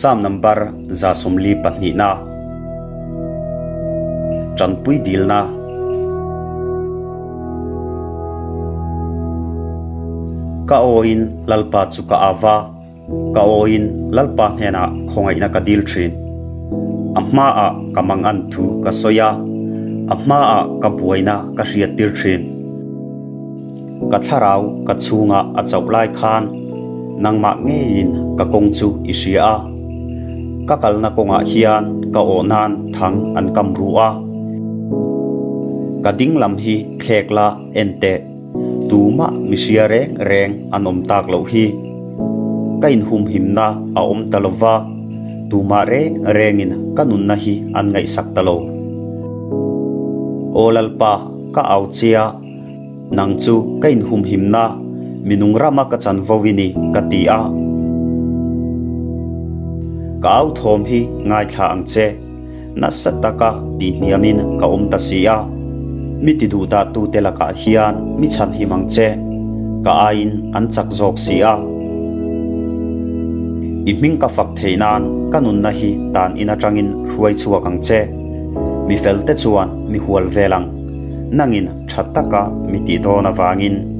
Sam number 142 na. Tanpui dilna. Ka awin Lalpa chu ka ava. Ka awin Lalpa hnenah khawngaihna ka dil thin. A hmaah ka mangan thu ka sawi a, a hmaah ka buaina ka hriattir thin. Ka thlarau ka chhungah a chauh lai khan nangmah ngeiin ka kawng chu i hria a. Ka kalna kawngah hian ka awh nan thang an kam ru a. Ka ding lam hi thlek la en teh. Tumah mi hria reng reng an awm tak loh hi. Ka inhumhimna a awm ta lo va, tumah reng rengin ka nunna hi an ngaihsak ta lo. Aw Lalpa, ka au che a, nang chu ka inhumhimna, mi nung rama ka chanvo i ni, ka ti a. Ka au thawm hi ngaithla ang che. Nasa taka tihhniamin ka awm ta si a, mi ti duh dah tute lakah hian mi chhanhim ang che, ka aiin an chak zawk si a. I hming ka fak theih nan ka nunna hi tan in atangin hruai chhuak ang che, mi felte chuan mi hual vel ang, nangin tha taka mi tih dawn avangin.